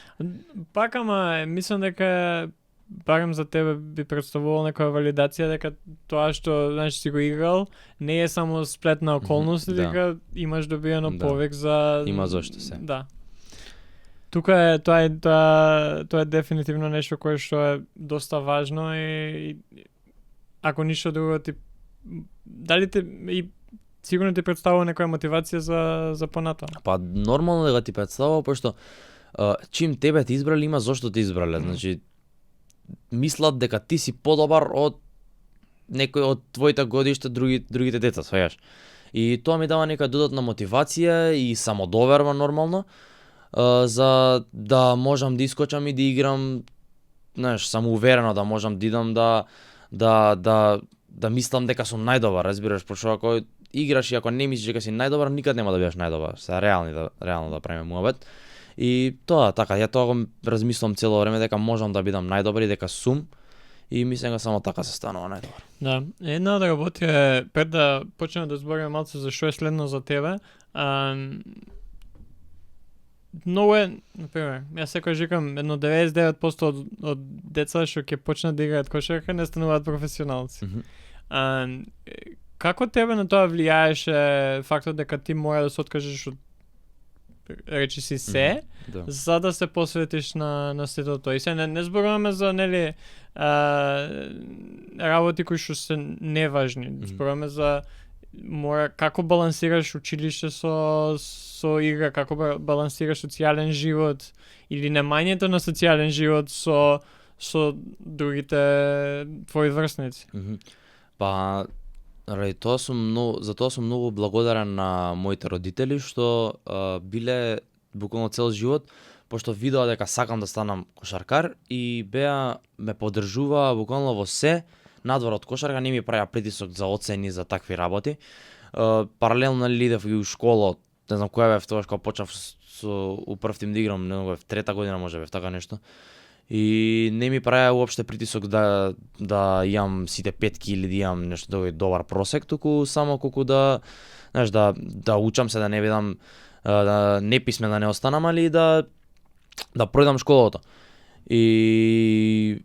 Пак ама мислам дека барем за тебе би представувало некоја валидација дека тоа што знаеш си го играл не е само сплет на околности, Да. дека имаш добиено Да. повик за Има зошто се. Да. Тука е тоа е дефинитивно нешто кое што е доста важно и ако ништо друго ти дали те и сигурно ти представува некоја мотивација за понатаму. Па нормално дека ти представува, пошто чим тебе те избрали, има зошто те избрале. Значи, мислат дека ти си подобар од некој од твоите годишта, другите деца, сваѓаш. И тоа ми дава нека додатна мотивација и самодоверба нормално, за да можам да искочам и да играм, знаеш, самоуверено да можам да идам да мислам дека сум најдобар, разбираш, пошто ако играш и ако не мислиш дека си најдобар, никад нема да бидеш најдобар. Се реално да правиме муабет. И тоа, така, ја тоа го размислам цело време дека можам да бидам најдобар и дека сум и мислам дека само така се станува најдобар. Да, една од работите е пред да почнеме да збориме малку за што е следно за тебе. Многу е, например, јас секој викам, едно 99% од деца што ќе почнат да играат кошарка не стануваат професионалци. Како тебе на тоа влијаеше фактот дека ти мора да се откажеш од речи си се, Да. за да се посветиш на сето тоа. И се не зборуваме за нели работи кои што се неважни. Зборуваме за како балансираш училиште со игра, како балансираш социјален живот или немањето на социјален живот со другите твои врсници. Па за тоа сум многу благодарен на моите родители што биле буквално цел живот, пошто видоа дека сакам да станам кошаркар и ме поддржуваа буквално во се. Надвор од кошарка не ми правеа притисок за оцени за такви работи. Паралелно идев и у школа, не знам која бев тогаш кога почнав у прв тим да играм, не бев трета година може бев така нешто. И не ми правеа уопште притисок да имам сите петки или да имам нешто добар просек, туку само колку да, знаеш, да учам се, да не бидам неписмен, да не останам, али да пројдам школата. И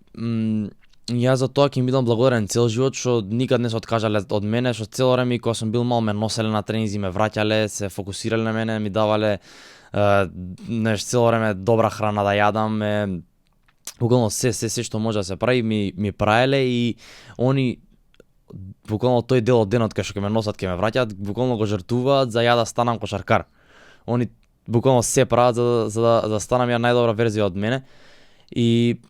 јас за тоа ќе им бидам благодарен цел живот, што никад не се откажале од мене, што цело време кога сум бил мал ме носеле на тренинзи, ме враќале, се фокусирале на мене, ми давале цело време добра храна да јадам, буквално се што може да се прави ми правеле и они буквално тој дел од денот кај што ќе ме носат, ќе ме враќаат, буквално го жртвуваат за ја да станам кошаркар. Они буквално се прават за да станам ја најдобра верзија од мене. И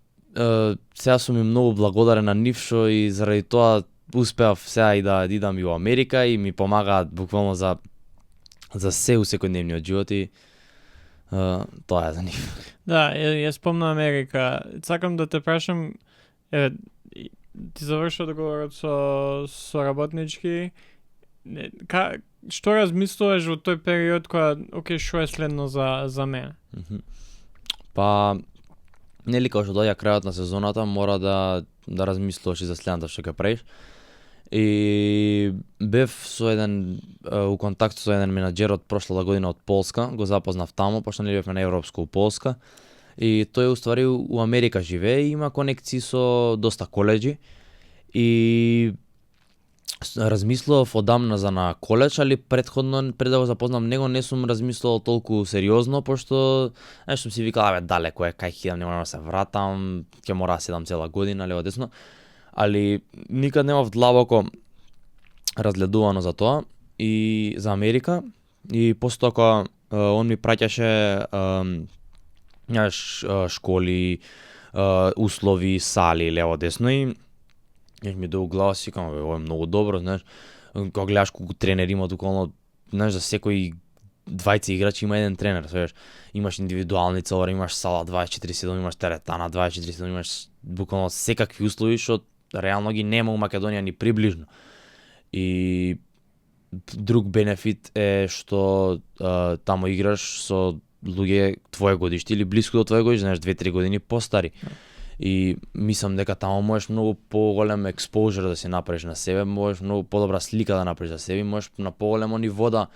сега сум им многу благодарен на нив што и заради тоа успеав сега и да идам и во Америка и ми помагаат буквално за се у секојдневниот живот и тоа е за нив. Да, ја спомна Америка. Сакам да те прашам, ти завршува договорот со работнички. Што размислуваш во тој период кога, окей, што е следно за мене? Па, нели кога што доаѓа крајот на сезоната, мора да размислуваш и за следното што ќе правиш. И бев у контакт со еден менаџер од прошлата година од Полска, го запознав таму, пошто не бевме на европско у Полска. И тој уствари у Америка живее и има конекции со доста колеџи. И Размислував одамна за на коледж, али предходно, пред да го запознам него, не сум размислувал толку сериозно, пошто, знаеш, сум си викал, абе, далеко е, кај ќе идам, не можам да се вратам, ќе мора да седам цела година, лево десно, али никад немав длабоко разгледувано за тоа и за Америка, и после тоа кога он ми праќаше знаеш, школи, услови, сали, лево десно и ми до глава си викам, ова е многу добро, знаеш, кога гледаш колку тренери имат околно, знаеш, за секој 20 играчи има еден тренер, знаеш, имаш индивидуални целори, имаш сала 24/7, имаш теретана 24/7, имаш буквално секакви услови што реално ги нема у Македонија ни приближно. И друг бенефит е што таму играш со луѓе твое годишти или блиску до твое годишти, знаеш, 2-3 години постари. И мислам дека таму можеш многу поголем експожер да се направиш на себе, можеш многу подобра слика да направиш за себе, можеш на поголемо ниво да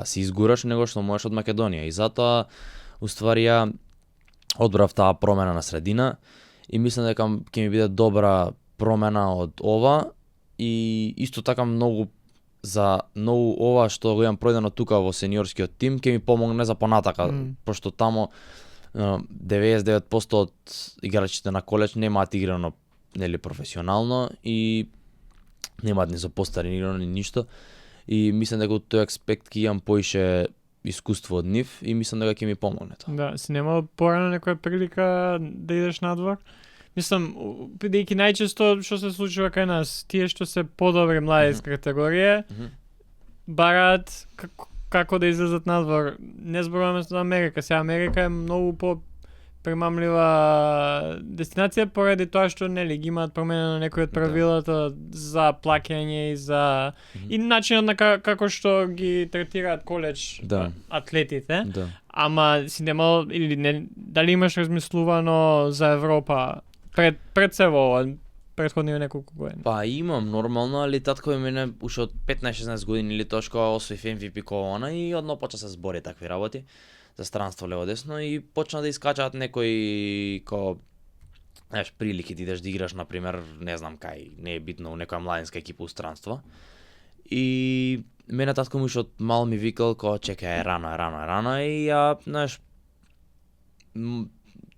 се изгураш него што можеш од Македонија. И затоа уствари ја одбрав таа промена на средина и мислам дека ќе ми биде добра промена од ова и исто така многу ова што го имам пројдено тука во сениорскиот тим ќе ми помогне за понатака, пошто тамо 99% од играчите на коледж немаат играно нели професионално и немаат ни за постари играно ни ништо. И мислам дека од тој аспект ќе имам поише искуство од нив и мислам дека ќе ми помогне тоа. Да, си немал порано некоја прилика да идеш надвор? Мислам, бидејќи најчесто што се случува кај нас, тие што се подобри млади категорија, бараат како да излезат надвор. Не зборуваме за Америка. Сега Америка е многу по примамлива дестинација поради тоа што нели ги имаат променено некои од правилата за плаќање и за и начинот на како што ги третираат коледж атлетите. Ама си немал или не, дали имаш размислувано за Европа пред се во ова претходни неколку години? Па имам нормално, али татко ми мене уште од 15-16 години или тоа кога освоив MVP кована и одно почна се збори такви работи за странство лево десно и почна да искачаат некои знаеш, прилики да идеш да играш на пример, не знам кај, не е битно у некоја младинска екипа у странство. И мене татко ми уште од мал ми викал кога чекај рано и ја, знаеш,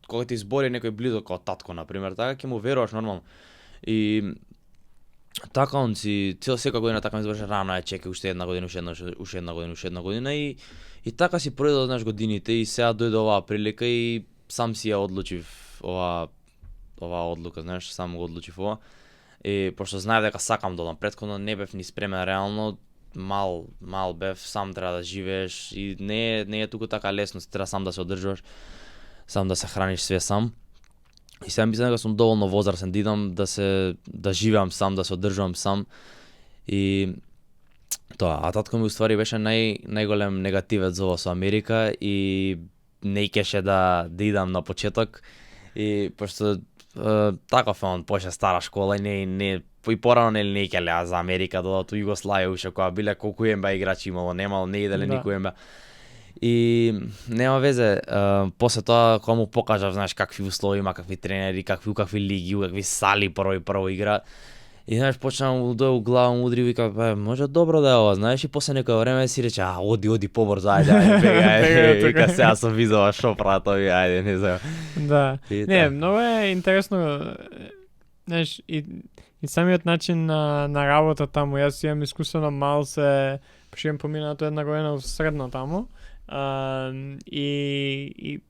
кога ти избори некој близок како татко на пример, така ќе му веруваш нормално. И така он си секоја година така ми избореше рано чекај уште една година, уште една година и така си пројдоа знаеш годините и сега дојде оваа прилика и сам си ја одлучив оваа одлука, знаеш, сам го одлучив ова. И пошто знаев дека сакам да одам, претходно не бев ни спремен реално, мал бев, сам треба да живееш и не е туку така лесно, треба сам да се одржуваш, сам да се храниш све сам. И сега мислам дека сум доволно возрасен да идам да живеам сам, да се одржувам сам. И тоа, а татко ми уствари беше најголем негативец за ова со Америка и не икеше да идам на почеток. И пошто таков он поше стара школа и не порано не икелеа за Америка да одат у Југославија уште кога биле колку ЕМБА играчи имало, не иделе никој ЕМБА. И нема везе, после тоа кога му покажав, знаеш, какви услови има, какви тренери, какви лиги, какви сали прво игра. И знаеш, почна му дојде у глава, му удри, вика, може добро да е ова, знаеш, и после некој време си рече, оди побрзо, ајде, вика, сега сум визова шо прават ови, ајде, не знам. Да, не, многу е интересно, знаеш, и самиот начин на работа таму, јас имам искусствено мал се, имам поминато една година в средно таму, и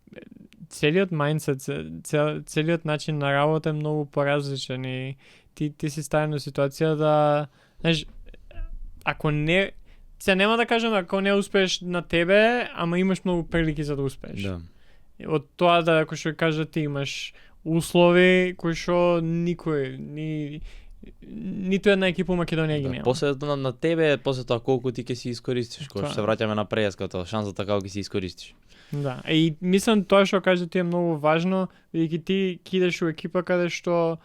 целиот мајндсет, целиот начин на работа е многу поразличен и ти си ставен на ситуација да, знаеш, ако не, се нема да кажам ако не успееш на тебе, ама имаш многу прилики за да успееш. Да. Од тоа да, ако што кажа, ти имаш услови кои што никој, ниту една екипа у Македонија ги нема. После на тебе, после тоа колку ти ќе си искористиш, кога се враќаме на прејаската, шансата како ќе си искористиш. Да, и мислам тоа што кажа ти е многу важно, бидејќи ти кидеш у екипа каде што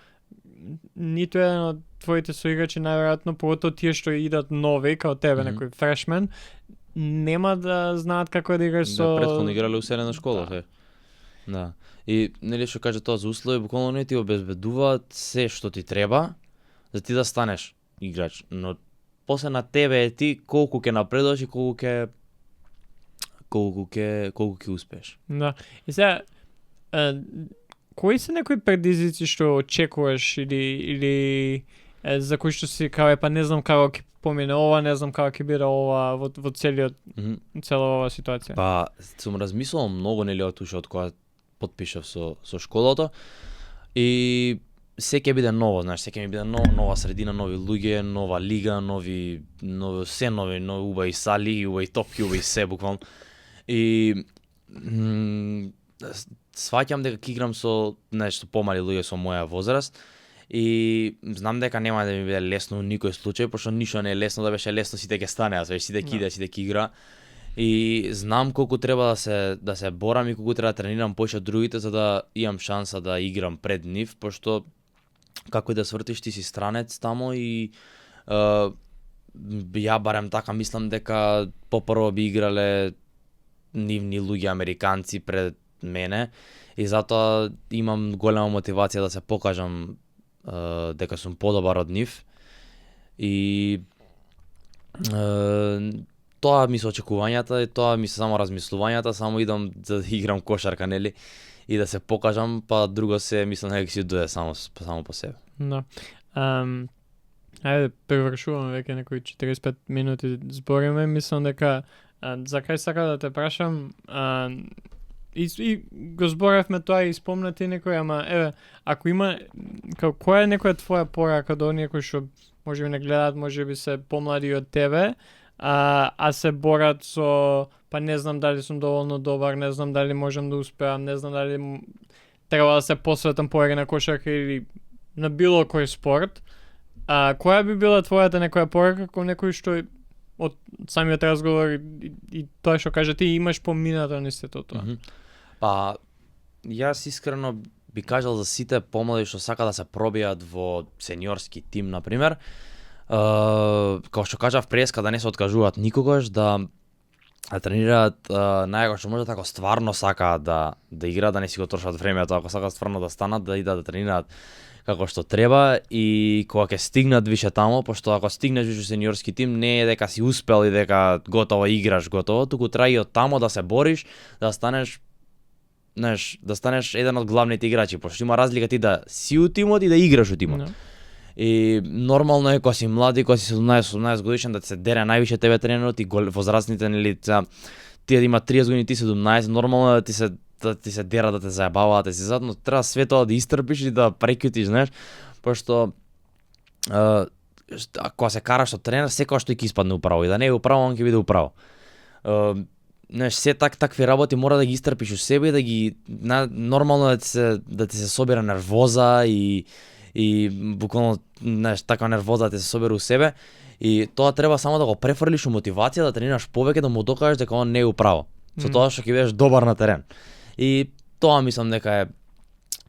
ниту еден од твоите соиграчи најверојатно, поготово тие што идат нови, као тебе, некој фрешмен, нема да знаат како да играш со... Да, претходно играле у средна школа, Да. И нели што кажа тоа за услови, буквално не ти обезбедуваат се што ти треба, за ти да станеш играч, но после на тебе е ти колку ќе напредуваш и колку ќе успееш. Да. И сега, кои се некои предизвици што очекуваш или за кои што си као па не знам како ќе помине ова, не знам како ќе биде ова во целиот цела ова ситуација. Па сум размислувал многу нели од кога потпишав со школото и се ќе биде ново, знаеш, се ќе ми биде нова средина, нови луѓе, нова лига, нови убави сали, убави топки, убави се буквално. И сваќам дека ќе играм со нешто помали луѓе со моја возраст и знам дека нема да ми биде лесно во никој случај, пошто ништо не е лесно, да беше лесно сите ќе стане, сите ќе иде, сите ќе игра. И знам колку треба да се борам и колку треба да тренирам повеќе од другите за да имам шанса да играм пред нив, пошто како и да свртиш ти си странец тамо и ја барем така мислам дека попрво би играле нивни луѓе американци пред мене и затоа имам голема мотивација да се покажам дека сум подобар од нив и тоа ми се очекувањата и тоа ми се само размислувањата, само идам за да играм кошарка, нели? И да се покажам, па друго се мислам дека ќе си дојде само по себе. Да. Ајде, превршуваме веќе некои 45 минути збориме, мислам дека за кај сака да те прашам, и го зборевме тоа и спомна ти некој, ама еве, ако има, која е некоја твоја порака до оние кои што можеби не гледаат, можеби се помлади од тебе, а се борат со, па не знам дали сум доволно добар, не знам дали можам да успеам, не знам дали треба да се посветам повеќе на кошарка или на било кој спорт. Која би била твојата некоја порака кон некој што од самиот разговор и тоа што кажа ти имаш поминато низ сето тоа? Па јас искрено би кажал за сите помлади што сака да се пробијат во сениорски тим на пример, како што кажав преска да не се откажуваат никогаш, да тренираат најако што може, ако стварно сакаат да играат, да не си го трошат времето, ако сакаат стварно да станат, да идат да тренираат како што треба и кога ќе стигнат више тамо, пошто ако стигнеш више сениорски тим, не е дека си успел и дека готово играш, туку треба и од тамо да се бориш, да станеш еден од главните играчи, пошто има разлика ти да си у тимот и да играш у тимот. И нормално е кога си млади, кога си 17-18 годишен да се дере највише тебе тренерот и возрастните, нели, тие да имаат 30 години, ти 17, нормално е да ти се дера, да те заебаваат, да си задно, треба све тоа да истрпиш и да прекјутиш, знаеш, пошто кога се караш со тренер, секој што ќе испадне управо и да не е управо, он ќе биде управо. Знаеш, се такви работи мора да ги истрпиш у себе и да ги нормално да ти се собира нервоза и буквално, знаеш, таква нервоза да ти се собира у себе и тоа треба само да го префрлиш у мотивација, да тренираш повеќе, да му докажеш дека он не е управо. Со тоа што ќе бидеш добар на терен. И тоа мислам дека е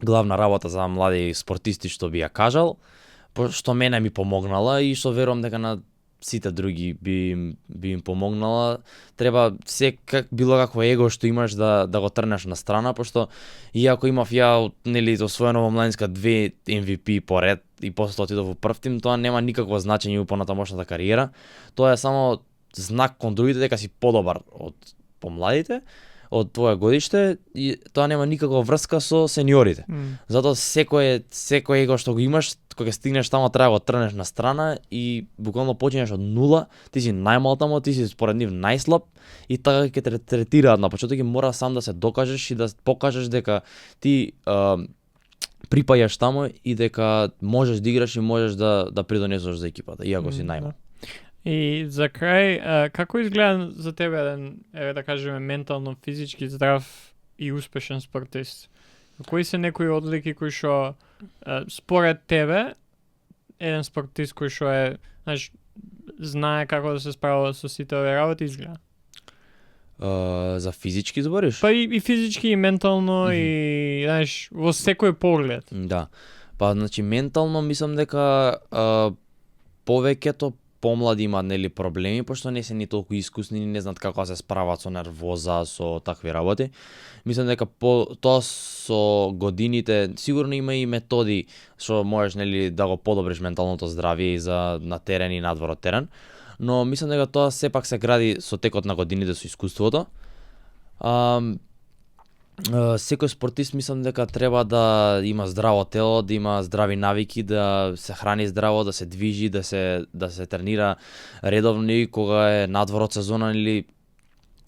главна работа за млади спортисти што би ја кажал, што мене ми помогнала и што верувам дека на сите други би им помогнала. Треба било какво его што имаш да го трнеш на страна, пошто иако имав ја нели освоено во младинска 2 MVP поред и после тоа отидов во прв тим, тоа нема никакво значење у понатамошната кариера. Тоа е само знак кон другите дека си подобар од помладите, од твое годиште и тоа нема никаква врска со сениорите. Затоа секој его што го имаш, кога ќе стигнеш тамо треба да го трнеш на страна и буквално почнеш од нула, ти си најмал тамо, ти си според нив најслаб и така ќе те третираат на почеток и мора сам да се докажеш и да покажеш дека ти припаѓаш тамо и дека можеш да играш и можеш да придонесеш за екипата, иако си најмал. И за крај, како изгледа за тебе еден, да кажеме, ментално, физички здрав и успешен спортист? Кои се некои одлики кои што според тебе еден спортист кој што е, знаеш, знае како да се справува со сите овие работи изгледа? За физички збориш? Па и физички и ментално и, знаеш, во секој поглед. Да. Па значи ментално мислам дека повеќето помлади имаат нели проблеми пошто не се ни толку искусни, ни не знаат како да се справат со нервоза, со такви работи. Мислам дека тоа со годините сигурно има и методи што можеш нели да го подобриш менталното здравје и за на терен и надвор од терен, но мислам дека тоа сепак се гради со текот на годините со искуството. Секој спортист мислам дека треба да има здраво тело, да има здрави навики, да се храни здраво, да се движи, да се тренира редовно и кога е надвор од сезона или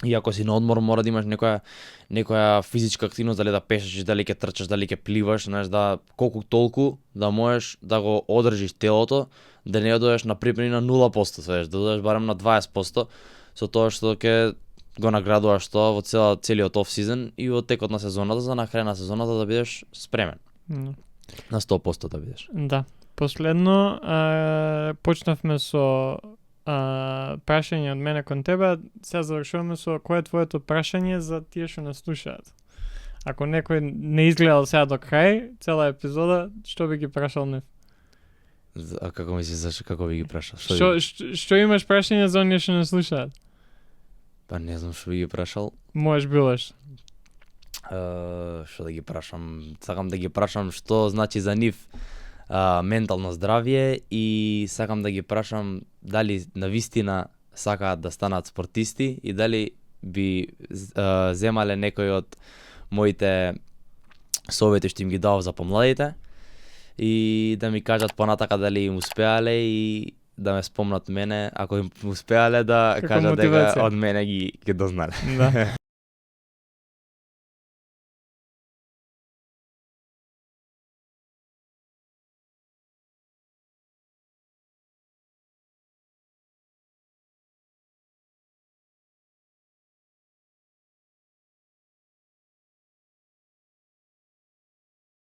и ако си на одмор мора да имаш некоја физичка активност, дали да пешачиш, дали ќе трчаш, дали ќе пливаш, знаеш, да колку толку да можеш да го одржиш телото, да не одеш на припреми на 0%, знаеш, да одеш барем на 20% со тоа што ќе го наградуваш тоа во целиот оф-сизон и во текот на сезоната, за на крај на сезоната да бидеш спремен. На 100% да бидеш. Да. Последно, почнавме со прашање од мене кон тебе, сега завршуваме со кое е твоето прашање за тие што не слушаат. Ако некој не изгледал сега до крај, цела епизода, што би ги прашал нив? А како мислиш зашто како би ги прашал? Што имаш прашање за оние што не слушаат? Па не знам што би ги прашал. Можеш билаш. Што да ги прашам? Сакам да ги прашам што значи за нив ментално здравје и сакам да ги прашам дали навистина сакаат да станат спортисти и дали би земале некој од моите совети што им ги давав за помладите и да ми кажат понатака дали им успеале и да ме спомнат мене, ако им успеале да Како кажат дека мотивација. од мене ги дознале. Да.